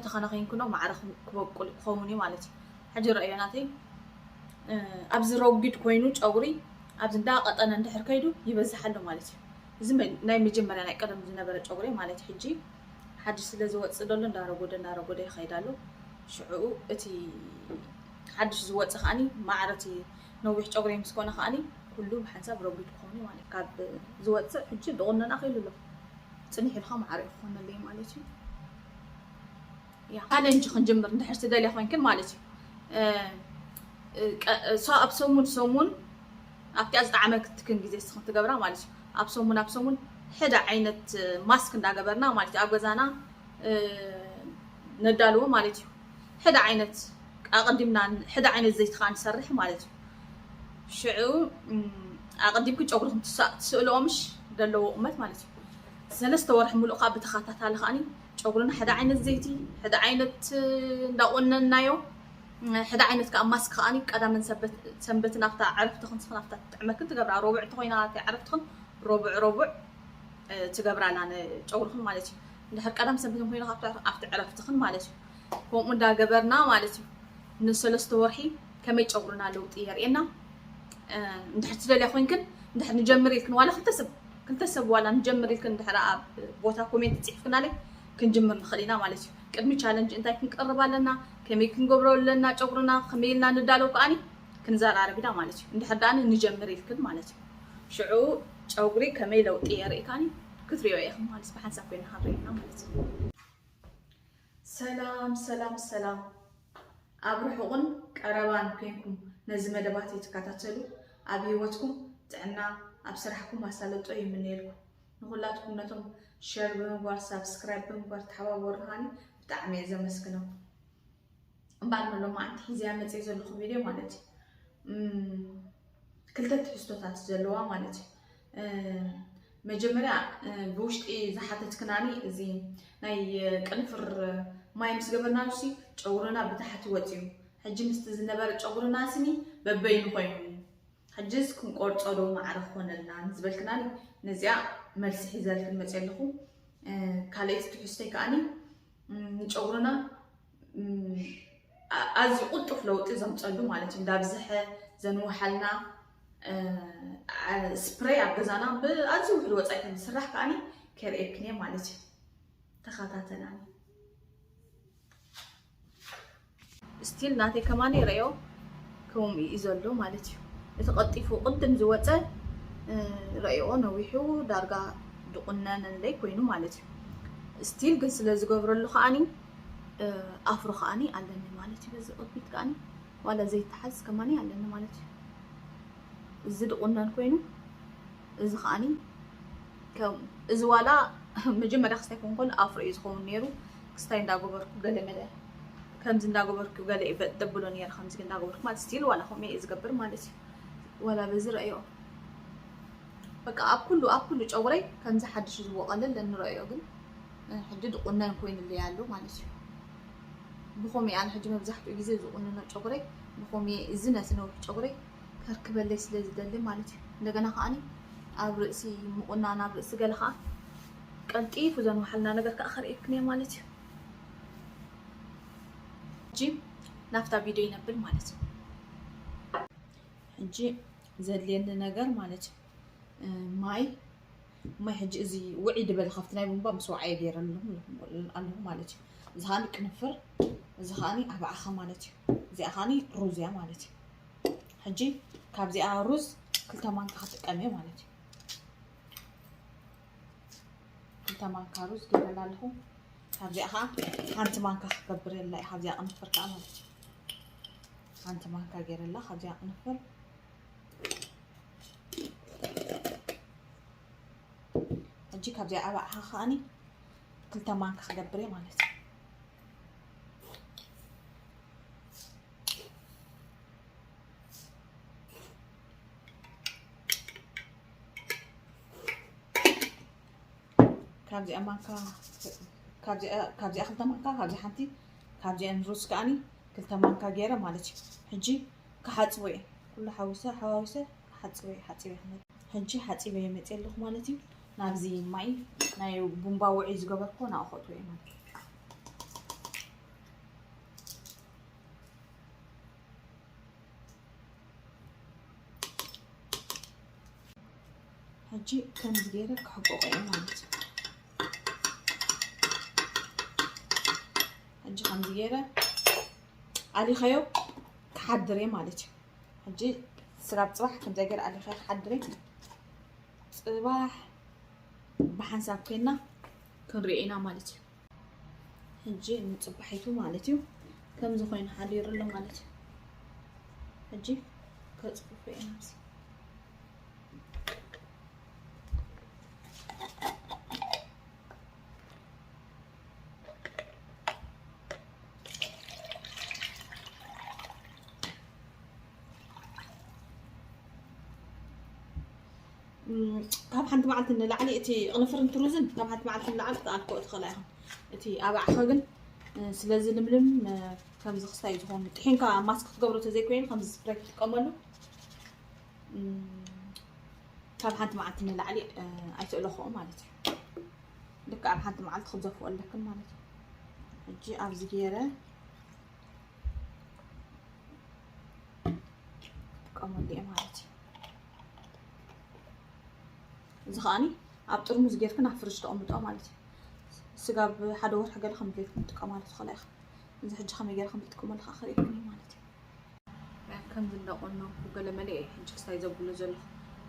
ተኸናኺንክኖ ማዕረ ክበቁል ክኸውን እዩ ማለት እዩ። ሕጂ ረእዮ ናተይ ኣብዚ ረጒድ ኮይኑ ጨጉሪ ኣብዚ እንዳቐጠነ እንድሕር ከይዱ ይበዝሕ ኣሎ ማለት እዩ። እዚ ናይ መጀመርያ ናይ ቀደም ዝነበረ ጨጉሪ ማለት እዩ። ሕጂ ሓድሽ ስለ ዝወፅእ ዘሎ እንዳረጎደ እንዳረጎደ ይኸይድ ኣሎ። ሽዑ እቲ ሓድሽ ዝወፅእ ከዓኒ ማዕረ እቲ ነዊሕ ጨጉሪ ምስ ኮነ ከዓኒ ኩሉ ብሓንሳብ ረጒድ ክኾን እዩ ማለት እዩ። ካብ ዝወፅእ ሕጂ ድቑነን ኣኺሉ ኣሎ። ፅንሕ ኢልካ ማዕረ ክኾነለይ ማለት እዩ። ቻለንጅ ክንጅምር እንድሕር ትደልያ ኮይንክን ማለት እዩ። እሷ ኣብ ሰሙን ሰሙን ኣብቲኣ ዝጠዓመትክን ግዜ ስኽን ትገብራ ማለት እዩ። ኣብ ሰሙን ኣብ ሰሙን ሕደ ዓይነት ማስክ እንዳገበርና ማለት እዩ ኣብ ገዛና ነዳልዎ ማለት እዩ። ሕደ ዓይነት ኣቐዲምና ሕደ ዓይነት ዘይቲ ከዓ ንሰርሕ ማለት እዩ። ሽዑ ኣቐዲምኪ ጨጉርኩም ትስእልኦ ምሽ ዘለዎ ቁመት ማለት እዩ። ሰለስተ ወርሒ ሙሉእ ከዓ ብተኸታታሊ ከዓኒ ጨጉርና ሕደ ዓይነት ዘይቲ ሕደ ዓይነት እንዳቆነናዮ ሕደ ዓይነት ከዓ ማስክ ከዓኒ ቀዳምን ሰንበትን ኣብታ ዕረፍትኽን ስኽን ኣብታ ትጥዕመክን ትገብራ። ሮብዕ ተኮይና ዕረፍትኽን ሮብዕ ሮብዕ ትገብራላ ንጨጉርኽን ማለት እዩ። እንድሕር ቀዳም ሰንበትን ኮይና ኣብቲ ዕረፍትኽን ማለት እዩ። ከምኡ እንዳገበርና ማለት እዩ ንሰለስተ ወርሒ ከመይ ጨጉርና ለውጢ የርእየና። እንድሕር ትደልያ ኮይንክን እንድሕር ንጀምር ኢልክን ዋላ ክልተ ሰብ ክልተ ሰብ ዋላ ንጀምር ኢልክን እንድሕር ኣብ ቦታ ኮሜንት ፅሒፍክናለይ ክንጅምር ንኽእል ኢና ማለት እዩ። ቅድሚ ቻለንጅ እንታይ ክንቀርብ ኣለና፣ ከመይ ክንገብሮ ኣለና፣ ጨጉርና ከመይ ኢልና ንዳለው ከዓኒ ክንዘራረብ ኢና ማለት እዩ። እንድሕር ደኣ ንጀምር ኢልክን ማለት እዩ። ሽዑ ጨጉሪ ከመይ ለውጢ የርኢ ከዓኒ ክትሪኦ ኢኽን ማለት ብሓንሳብ ኮይና ክንርኢ ኢና ማለት እዩ። ሰላም ሰላም ሰላም። ኣብ ርሑቕን ቀረባን ኮይንኩም ነዚ መደባት እትከታተሉ ኣብ ህይወትኩም ጥዕና ኣብ ስራሕኩም ኣሳለጦ ይምነየልኩም። ንኹላትኩም ነቶም ሸር ብምግባር ሳብስክራይብ ብምግባር ተሓባበሩ ከዓኒ ብጣዕሚ እየ ዘመስግነኩም። እምበኣር ንሎማዓንቲ ሒዘያ መፅየ ዘለኹ ቪድዮ ማለት እዩ ክልተ ትሕዝቶታት ዘለዋ ማለት እዩ። መጀመርያ ብውሽጢ ዝሓተትክናኒ እዚ ናይ ቅንፍር ማይ ምስ ገበርና ንሲ ጨጉርና ብታሕቲ ወፂኡ ሕጂ ምስቲ ዝነበረ ጨጉርና ስኒ በበይኑ ኮይኑ ሕጅስ ክንቆርፆ ዶ ማዕረ ክኾነልና ዝበልክናኒ ነዚኣ መልሲ ሒዘልክን መፅየ ኣለኹ። ካልኣይቲ ትሕዝቶይ ከዓኒ ንጨጉርና ኣዝዩ ቅልጡፍ ለውጢ ዘምፀሉ ማለት እዩ። እንዳብዝሐ ዘንውሓልና ስፕሬይ ኣብ ገዛና ብኣዝዩ ውሕድ ወፃኢ ከም ዝስራሕ ከዓኒ ከርእየክን እየ ማለት እዩ። ተኸታተላኒ። ስቲል ናተይ ከማን ረዮ ከምኡ እዩ ዘሎ ማለት እዩ። እቲ ቀልጢፉ ቅድም ዝወፀ ረእዮ ነዊሑ ዳርጋ ድቁነነለይ ኮይኑ ማለት እዩ። ስቲል ግን ስለ ዝገብረሉ ከዓኒ ኣፍሮ ከዓኒ ኣለኒ ማለት እዩ። በዚ ቅድሚት ከዓኒ ዋላ ዘይተሓዝ ከማን ኣለኒ ማለት እዩ። እዚ ድቁነን ኮይኑ እዚ ከዓኒ ከም እዚ ዋላ መጀመርያ ክስታይ ኮን ከሎ ኣፍሮ እዩ ዝኸውን ነይሩ። ክስታይ እንዳገበርኩ ገለ መለ ከምዚ እንዳገበርኩ ገለ እየ ደብሎ ነይረ። ከምዚ እንዳገበርኩ ማለት ስቲል ዋላ ከምኡ እየ ዝገብር ማለት እዩ። ዋላ በዚ ረእዮ በቃ ኣብ ኩሉ ኣብ ኩሉ ጨጉረይ ከምዚ ሓድሽ ዝወቀለ ለንረእዮ ግን ሕጂ ድቁነን ኮይኑለይ ኣሎ ማለት እዩ። ብኸምኡ ኣነ ሕጂ መብዛሕትኡ ግዜ ዝቁንኖ ጨጉረይ ብኸምኡ እዚ ነቲ ነዊሕ ጨጉረይ ከርክበለይ ስለ ዝደሊ ማለት እዩ። እንደገና ከዓኒ ኣብ ርእሲ ምቁናን ኣብ ርእሲ ገለ ከዓ ቀልጢፉ ዘንውሓልና ነገር ከዓ ከርእየክን እየ ማለት እዩ። ሕጂ ናብታ ቪድዮ ይነብል ማለት እዩ። ሕጂ ዘድልየኒ ነገር ማለት እዩ ማይ ማይ ሕጂ እዚ ውዒ ዝበለ ካብቲ ናይ ቡንባ ምስ ወዓየ ገይረ ኣለኹ ኣለኹ ማለት እዩ። እዚ ከዓኒ ቅንፍር፣ እዚ ከዓኒ ኣባዕኸ ማለት እዩ። እዚኣ ከዓኒ ሩዝ እያ ማለት እዩ። ሕጂ ካብዚኣ ሩዝ ክልተ ማንካ ክጥቀም እየ ማለት እዩ። ክልተ ማንካ ሩዝ ገይረላ ኣለኹ። ካብዚኣ ከዓ ሓንቲ ማንካ ክገብር የላ እዩ። ካብዚኣ ቅንፍር ከዓ ማለት እዩ። ሓንቲ ማንካ ገይረላ ካብዚኣ ቅንፍር ሕጂ ካብዚኣ ኣባዕኻ ከዓኒ ክልተ ማንካ ክገብር እየ ማለት እዩ። ካብዚኣ ማንካ ካብዚኣ ክልተ ማንካ ካብዚ ሓንቲ ካብዚኣን ሩዝ ከዓኒ ክልተ ማንካ ገይረ ማለት እዩ። ሕጂ ክሓፅቦ እየ ኩሉ ሓዊሰ ሓዋዊሰ ሓፅቦ እየ ሓፂበ ሕጂ ሓፂበ እየ መፅየ ኣለኹ ማለት እዩ። ናብዚ ማይ ናይ ቡንባ ውዒ ዝገበርኩ ናእኸቱ እየ ማለት እዩ። ሕጂ ከምዚ ገይረ ክሕቆቆ እየ ማለት እዩ። ሕጂ ከምዚ ገይረ ኣሊኸዮ ክሓድር እየ ማለት እዩ። ሕጂ ስጋብ ፅባሕ ከምዚ ገይረ ኣሊኸዮ ክሓድር እየ። ፅባሕ ብሓንሳብ ኮይና ክንሪኦ ኢና ማለት እዩ። ሕጂ ንፅባሒቱ ማለት እዩ። ከምዚ ኮይኑ ሓዲሩ ኣሎ ማለት እዩ። ሕጂ ከፅፍፎ እየ ናብዚ። እም፣ ካብ ሓንቲ መዓልቲ ንላዕሊ እቲ ቅንፍርን ትሩዝን ካብ ሓንቲ መዓልቲ ንላዕሊ ክትኣልኮ ትኽእላ ኢኹም። እቲ ኣባዕኸ ግን፣ እ፣ ስለዚ ልምልም፣ እ፣ ከምዚ ክስታይ ዝኾኑ ጥሒንካ ማስክ ክትገብሮ ተዘይኮይኑ ከምዚ ስፕሬይ ክትጥቀመሉ፣ እም፣ ካብ ሓንቲ መዓልቲ ንላዕሊ፣ እ፣ ኣይትእለኽኦ ማለት እዩ። ልክዕ ኣብ ሓንቲ መዓልቲ ክትዘፍኦ ኣለክን ማለት እዩ። ሕጂ ኣብዚ ገይረ ክጥቀመሉ እየ ማለት እዩ። እዚ ከዓኒ ኣብ ጥርሙዝ ጌርክን ኣብ ፍርጅ ተቐምጦ ማለት እዩ። ስጋብ ሓደ ወርሒ ገለ ከም ጌርክን ትጥቀማሉ ትኽእላ ኢኻ። እዚ ሕጂ ከመይ ገይረ ከም ትጥቀመሉ ከዓ ክርእየክን እየ ማለት እዩ። ከምዚ እንዳቆነንኩ ገለ መለ እየ ሕጂ ክስታይ ዘብሎ ዘለኹ።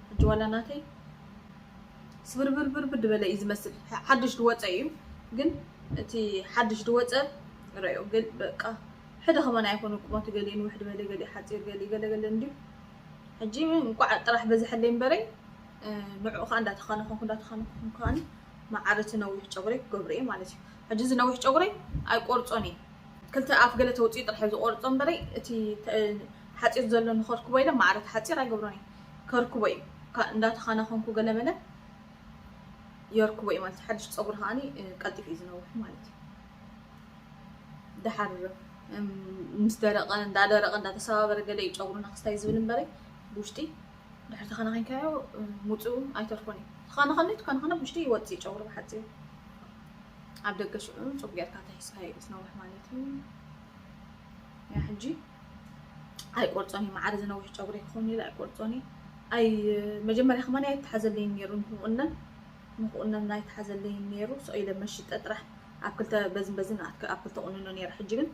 ሕጂ ዋላ ናተይ ስብርብርብርብር ዝበለ እዩ ዝመስል። ሓ-፣ ሓድሽ ዝወፀ እዩ፣ ግን እቲ ሓድሽ ዝወፀ ረዮ ገል-፣ በቃ ሕደ ከማን ኣይኮነ ቁመቱ፣ ገሊኡ ንውሕ ዝበለ፣ ገሊኡ ሓፂር፣ ገሊኡ ገለ ገለ እንድዩ። ሕጂ እንቋዕ ጥራሕ በዝሐለይ እምበረይ፣ እ፣ ንዕኡ ከዓ እንዳተኻነኸንኩ እንዳተኻነኸንኩ ከዓኒ መዓር እቲ ነዊሕ ጨጉረይ ክገብሮ እየ ማለት እዩ። ሕጂ እዚ ነዊሕ ጨጉረይ ኣይቆርጾን እየ። ክልተ ኣፍ ገለ ተውፅኡ ጥራሕ እየ ዝቆርጾ እምበረይ፣ እቲ ተ-፣ ሓፂር ዘሎ ንኸርክቦ ኢለ መዓር እቲ ሓፂር ኣይገብሮን እየ። ከርክቦ እዩ። ካ-፣ እንዳተኻነኸንኩ ገለ መለ የርክቦ እዩ ማለት እዩ። ሓድሽ ጸጉሪ ከዓኒ፣ እ፣ ቀልጢፉ እዩ ዝነውሕ ማለት እዩ። ደሓር፣ እም፣ ምስ ደረቐ፣ እንዳደረቐ፣ እንዳተሰባበረ ገለ እዩ ጨጉርና ክስታይ ዝብል እምበረይ፣ ብውሽጢ ድሕሪ ተኸናኺንካዮ፣ እ፣ ሙፅኡ ኣይተርፎን እዩ። ተኸናኸኒ፣ ተኸናኸነ ብውሽጢ ይወፅእ እዩ ጨጉሪ ብሓፂሩ። ኣብ ደገ ሽዑ ፁብ ጌርካ ተሒዝካዮ እዩ ዝነውሕ ማለት እዩ። ያ ሕጂ ኣይቆርጾን እየ፣ መዓር ዝነውሕ ጨጉሪ ክኸውን ኢለ ኣይቆርጾን እየ። ኣይ፣ መጀመርያ ከማን ኣይተሓዘለይን ነይሩ ንክቑነን፣ ንክቑነን ኣይተሓዘለይን ነይሩ። ስቕ ኢለ መሽጠ ጥራሕ ኣብ ክልተ በዝን በዝን ኣትከ-፣ ኣብ ክልተ ቁንኖ ነይረ። ሕጂ ግን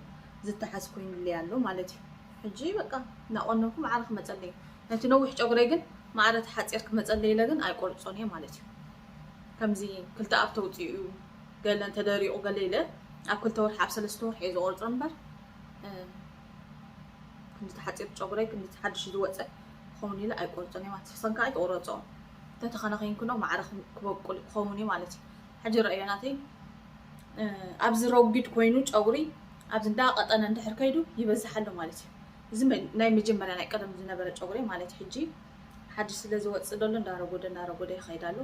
ዝተሓዝ ኮይኑለይ ኣሎ ማለት እዩ። ሕጂ በቃ እናቆነንኩ መዓር ክመጸለይ እዩ። ነቲ ነዊሕ ጨጉረይ ግን መዓር እቲ ሓጺር ክመጸለይ ኢለ ግን ኣይቆርጾን እየ ማለት እዩ። ከምዚ ክልተ ኣፍ ተውጽኡ ገለ እንተደሪቑ ገለ ኢለ ኣብ ክልተ ወርሒ ኣብ ሰለስተ ወርሒ እየ ዝቆርጾ እምበር፣ እ፣ ክንዲ ተሓጺር ጨጉረይ ክንዲ ሓድሽ ዝወጸ ክኸውን ኢለ ኣይቆርጾን እየ ማለት እዩ። ሰንካ ኣይትቆረጾ። እንተተኸናኺንክኖ ማዕረ ክም-፣ ክበቁል ክኸውን እዩ ማለት እዩ። ሕጂ ረእዮ ናተይ፣ እ፣ ኣብዚ ረጒድ ኮይኑ ጨጉሪ ኣብዚ እንዳቐጠነ እንድሕር ከይዱ ይበዝሕ ኣሎ ማለት እዩ። እዚ መ-፣ ናይ መጀመርያ ናይ ቀደም ዝነበረ ጨጉሪ ማለት እዩ። ሕጂ ሓድሽ ስለ ዝወጽእ ዘሎ እንዳረጎደ እንዳረጎደ ይኸይድ ኣሎ።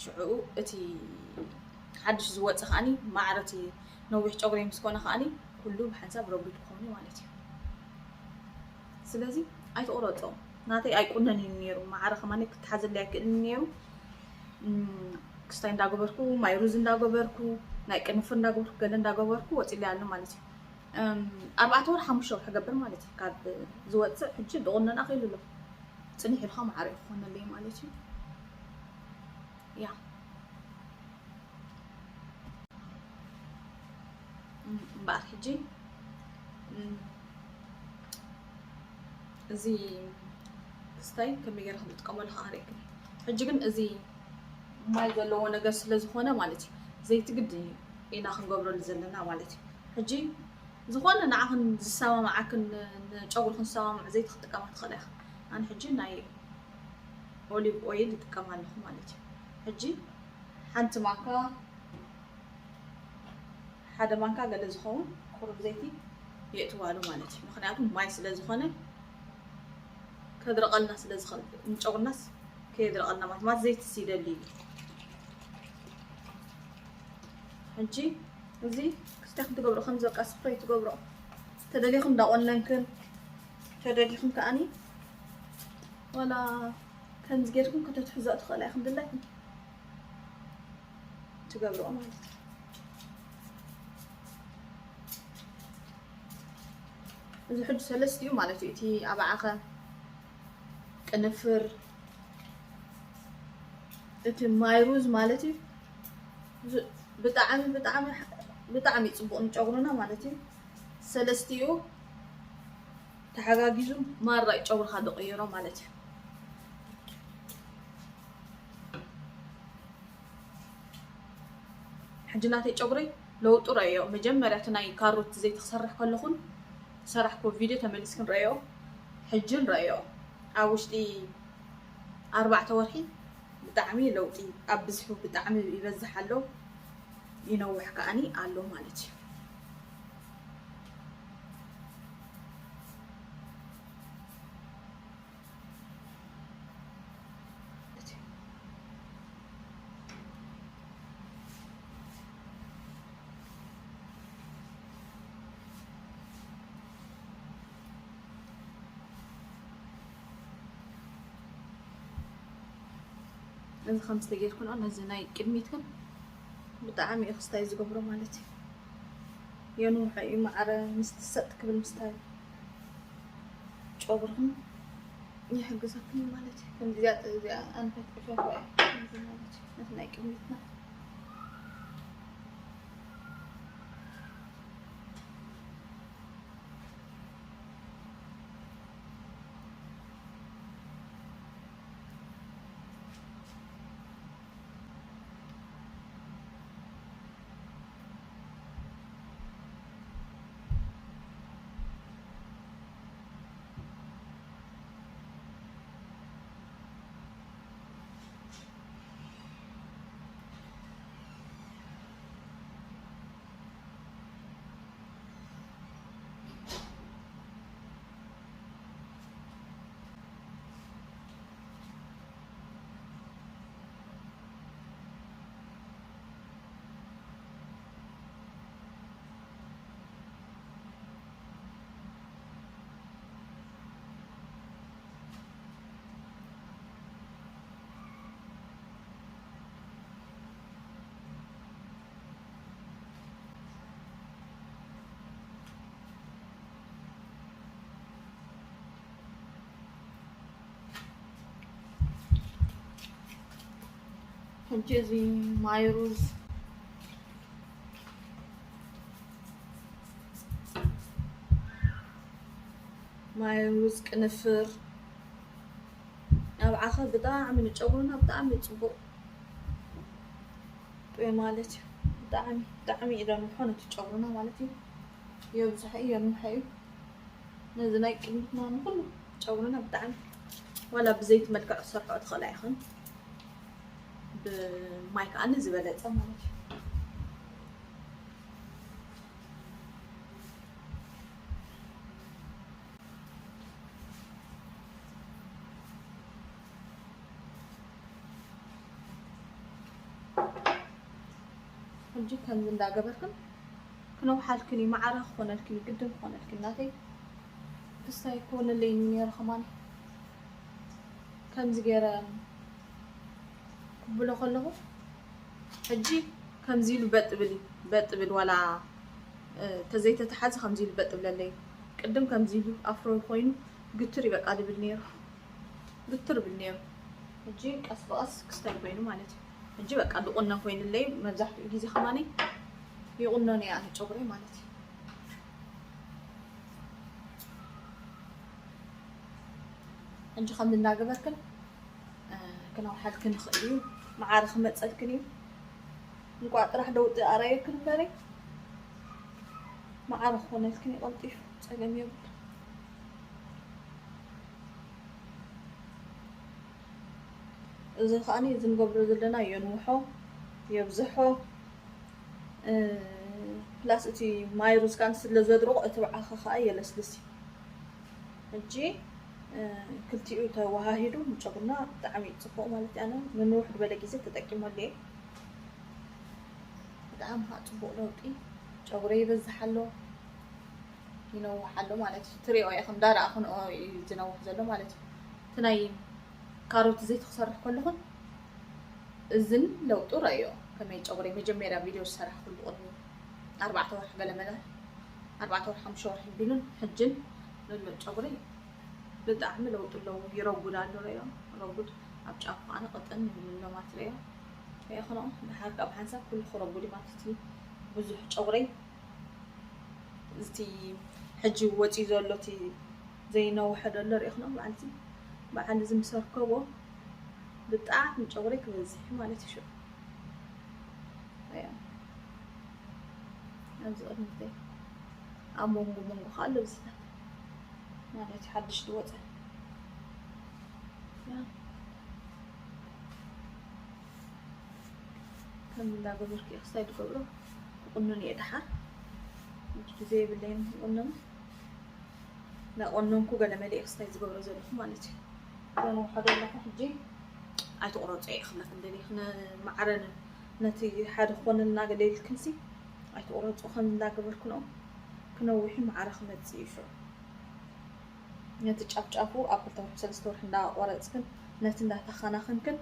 ሽዑ እቲ ሓድሽ ዝወጽእ ከዓኒ ማዕረ እቲ ነዊሕ ጨጉሪ ምስ ኮነ ከዓኒ ኩሉ ብሓንሳብ ረጒድ ክኸውን እዩ ማለት እዩ። ስለዚ ኣይትቑረጾ። ናተይ ኣይቁነን እዩ ነይሩ። ማዕረ ከማን ክትሓዘለይ ኣይክእልን ነይሩ። እም፣ ክስታይ እንዳገበርኩ፣ ማይ ሩዝ እንዳገበርኩ፣ ናይ ቅንፍር እንዳገበርኩ፣ ገለ እንዳገበርኩ ወፂለይ ኣሎ ማለት እዩ። እም፣ ኣርባዕተ ወርሒ፣ ሓሙሽተ ወርሒ ገብር ማለት እዩ። ካብ ዝወፅእ ሕጂ ድቑነን ኣኺሉ ኣሎ። ፅኒሕ ኢልካ ማዕረ እዩ ክኾነለይ ማለት እዩ። ያ። እም፣ እምበኣር ሕጂ፣ እም፣ እዚ ክስታይ ከመይ ገይረ ከም ዝጥቀመሉ ከዓ ኣርእየክን። ሕጂ ግን እዚ ማይ ዘለዎ ነገር ስለ ዝኾነ ማለት እዩ፣ ዘይቲ ግድን እዩ ኢና ክንገብረሉ ዘለና ማለት እዩ። ሕጂ ዝኾነ ንዓኽን ዝሰማማዓክን፣ ንጨጉርኽን ዝሰማማዕ ዘይቲ ክትጥቀማ ትኽእላ ኢኻ። ኣነ ሕጂ ናይ ኦሊቭ ኦይል ይጥቀም ኣለኹ ማለት እዩ። ሕጂ ሓንቲ ማንካ፣ ሓደ ማንካ ገለ ዝኸውን ቁሩብ ዘይቲ የእትዋሉ ማለት እዩ። ምኽንያቱ ማይ ስለ ዝኾነ ከድርቐልና ስለ ዝኽእል፣ ንጨጉርናስ ከየድርቐልና ማለት፣ ማለት ዘይቲ ሲደሊ እዩ። ሕጂ እዚ ክስታይ ክትገብሮ፣ ከምዚ በቃ ስፕሬይ ትገብሮ። ተደሊኹም እንዳቆነንክን፣ ተደሊኹም ከዓኒ ዋላ ከምዚ ጌርኩም ከተትሕዞ ትኽእላ ኢኹም፣ ድላይኩም ትገብርኦ ማለት እዩ። እዚ ሕጂ ሰለስቲኡ ማለት እዩ። እቲ ኣባዓኸ፣ ቅንፍር፣ እቲ ማይ ሩዝ ማለት እዩ። ዝ- ብጣዕሚ ብጣዕሚ ብጣዕሚ እዩ ፅቡቅ ንጨጉርና ማለት እዩ። ሰለስቲኡ ተሓጋጊዙ ማራ እዩ ጨጉርካ ዝቕይሮ ማለት እዩ። ሕጂ ናተይ ጨጉረይ ለውጡ ረእዮ። መጀመርያ እቲ ናይ ካሮት ዘይቲ ክሰርሕ ከለኹን ዝሰራሕኩ ቪድዮ ተመሊስክን ረእዮ። ሕጅን ረእዮ። ኣብ ውሽጢ ኣርባዕተ ወርሒ ብጣዕሚ ለውጢ ኣብ ብዝሑ ብጣዕሚ ይበዝሕ ኣሎ፣ ይነውሕ ከኣኒ ኣሎ ማለት እዩ። እዚ ከም ዝተጌርክንኦ ነዚ ናይ ቅድሚትክን ብጣዕሚ እዩ ክስታይ ዝገብሮ ማለት እዩ። የንውሖ እዩ ማዕረ ምስ ትሰጥ ክብል ምስታይ ጨጉርክን ይሕግዘክን ማለት እዩ። ከምዚ እዚኣ እዚኣ ኣንፈት ቅሸፎ እያ ማለት እዩ። ነቲ ናይ ቅድሚትና ሕጂ እዚ ማይ ሩዝ ማይ ሩዝ ቅንፍር ኣብዓኸ ብጣዕሚ ንጨጉርና ብጣዕሚ ጽቡቅ ጥዑይ ማለት እዩ። ብጣዕሚ ብጣዕሚ እዩ ደንውሖ ነቲ ጨጉርና ማለት እዩ። የብዝሖ እዩ የንውሖ እዩ። ነዚ ናይ ቅድሚትና ንኩሉ ጨጉርና ብጣዕሚ ዋላ ብዘይቲ መልክዕ ክሰርሖ ትኽእላ ኢኽን ብማይ ከዓኒ ዝበለጸ ማለት እዩ። ሕጂ ከምዚ እንዳገበርክን ክነውሓልክን እዩ፣ ማዕረ ክኾነልክን እዩ፣ ግድን ክኾነልክን ናተይ ክስታይ ክኾነለይ እዩ ነይሩ ከማን ከምዚ ገይረ ክብሎ ከለኹ ሕጂ ከምዚ ኢሉ በጥ ብል እዩ፣ በጥ ብል ዋላ፣ እ፣ ተዘይተተሓዘ ከምዚ ኢሉ በጥ ብለለይ። ቅድም ከምዚ ኢሉ ኣፍሮ ኮይኑ ግትር እዩ በቃ ድብል ነይሩ፣ ግትር ብል ነይሩ። ሕጂ ቀስ ብቐስ ክስታይ ኮይኑ ማለት እዩ። ሕጂ በቃ ድቑነ ኮይኑለይ፣ መብዛሕትኡ ግዜ ከማኒ ይቑነን እየ ኣነ ጨጉረይ ማለት እዩ። ሕጂ ከምዚ እንዳገበርክን፣ እ፣ ክነውሓልክን ይኽእል እዩ። መዓረ ክመጸልክን እዩ። እንቋዕ ጥራሕ ለውጢ ኣራየክን እምበረይ፣ መዓረ ክኾነልክን እዩ ቀልጢፉ፣ ጸገም የብሉን። እዚ ከኣኒ እዚ ንገብሮ ዘለና የንውሖ፣ የብዝሖ። እ፣ ፕላስ እቲ ማይ ሩዝ ከኣ ስለ ዘድርቆ እቲ ብዓኸ ከኣ የለስልስ እዩ። ሕጂ፣ እ፣ ክልቲኡ ተወሃሂዱ ንጨጉርና ብጣዕሚ እዩ ጽቡቕ ማለት እዩ። ኣነ ንንውሕ ዝበለ ግዜ ተጠቂመሉ እየ። ብጣዕሚ ከኣ ጽቡቕ ለውጢ፣ ጨጉረይ ይበዝሕ ኣሎ፣ ይነውሕ ኣሎ ማለት እዩ። ትሪኦ ኢኹም፣ ዳርኣ ክንኦ እዩ ዝነውሕ ዘሎ ማለት እዩ። እቲ ናይ ካሮት ዘይቲ ክሰርሕ ከለኹን እዝን ለውጡ ረእዮ። ከመይ ጨጉረይ መጀመርያ ቪድዮ ዝሰራሕኩሉ ቅድሚ ኣርባዕተ ወርሒ ገለ መለ፣ ኣርባዕተ ወርሒ ሓሙሽተ ወርሒ ቢሉን ሕጅን ዘሎ ጨጉረይ ብጣዕሚ ለውጢ ኣለዎ። ይረጉድ ኣሎ ረእዮ፣ ረጉድ። ኣብ ጫፍ ኣነ ቅጥን ይብሉ ኣለዉ ማለት ርእዮ። ርእኹኖ ድሓር ካብ ሓንሳብ ኩሉ ክረቡ ዲ ማለት እቲ ብዙሕ ጨጉረይ፣ እቲ ሕጂ ወፂኡ ዘሎ እቲ ዘይነውሐ ዘሎ ርእኹኖ በዓል እዚ፣ በዓል እዚ ምስ ኣርከቦ ብጣዕሚ ጨጉረይ ክበዝሕ ማለት እዩ። ሽዑ ርእዮ። ኣብዚ ቅድሚተይ ኣብ መንጎ መንጎ ከዓ ኣሎ ብዝታት ማለት እዩ፣ ሓድሽ ዝወፀ። ያ። ከም እንዳገበርኩ እየ ክስታይ ዝገብሮ። ክቁንን እየ ደሓር። ሕጂ ግዜ የብለይን ክቁንን። እናቆነንኩ ገለ መለ እየ ክስታይ ዝገብሮ ዘለኹ ማለት እዩ። ዘንውሖ ዘለኹ ሕጂ ኣይትቁረጾ እየ ክብለክን ደልየ። ንማዕረ ን-፣ ነቲ ሓደ ክኾነልና ገለ ኢልክንሲ ኣይትቁረጾ። ከም እንዳገበርክንኦ ክነውሕ እዩ፣ ማዕረ ክመጽእ እዩ ሽዑ። ነቲ ጫፍጫፉ ኣብ ክልተ ወርሒ ሰለስተ ወርሒ እንዳቆረጽክን ነቲ እንዳተኸናኸንክን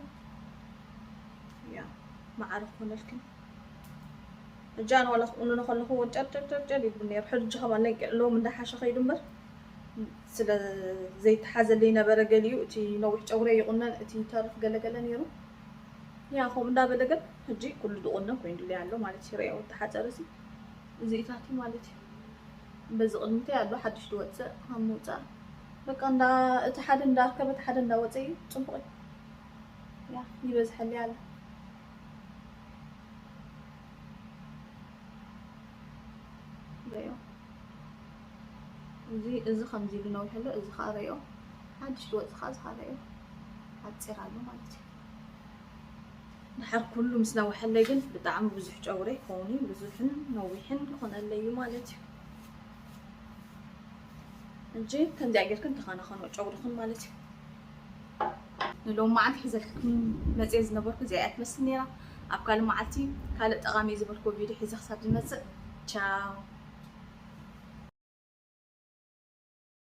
ያ ማዕረ ክኾነልክን። ሕጂ ኣነ ዋላ ክቁንኖ ከለኹ እውን ጨርጨርጨርጨር ይብል ነይሩ። ሕጂ ከማን ለንቂዕሎም እንዳሓሸ ከይዱ እምበር ስለ ዘይተሓዘለይ ነበረ። ገሊኡ እቲ ነዊሕ ጨጉረይ ይቁነን፣ እቲ ይተርፍ ገለገለ ነይሩ። ያ ከምኡ እንዳበለ ግን ሕጂ ኩሉ ዝቁነን ኮይኑለይ ኣሎ ማለት እዩ። ርእዮ ተሓፀረ ሲ እዚኢታት እዩ ማለት እዩ። በዚ ቅድሚተይ ኣሎ ሓድሽ ዝወፅእ ካብ ምውፃእ በቃ እንዳ፣ እቲ ሓደ እንዳርከበ እቲ ሓደ እንዳወፀ እዩ ፅቡቅ እዩ። ያ ይበዝሐለይ ኣሎ። ርእዮ። እዚ፣ እዚ ከምዚ ኢሉ ነዊሑ ኣሎ፣ እዚ ከዓ ርእዮ። ሓድሽ ዝወፅእ ከዓ እዚ ከዓ ርእዮ። ሓፂር ኣሎ ማለት እዩ። ድሓር ኩሉ ምስ ነውሐለይ ግን ብጣዕሚ ብዙሕ ጨጉሪ ይኸውን እዩ። ብዙሕን ነዊሕን ክኾነለይ እዩ ማለት እዩ። ሕጂ ከምዚኣ ጌርክን ተኸናኸኖ ጨጉርኽን ማለት እዩ። ንሎሚ መዓልቲ ሒዘልኩም መፅየ ዝነበርኩ እዚኣ እያ ትመስል ነይራ። ኣብ ካልእ መዓልቲ ካልእ ጠቓሚ ዝበልኩዎ ቪድዮ ሒዘ ክሳብ ዝመፅእ ቻው።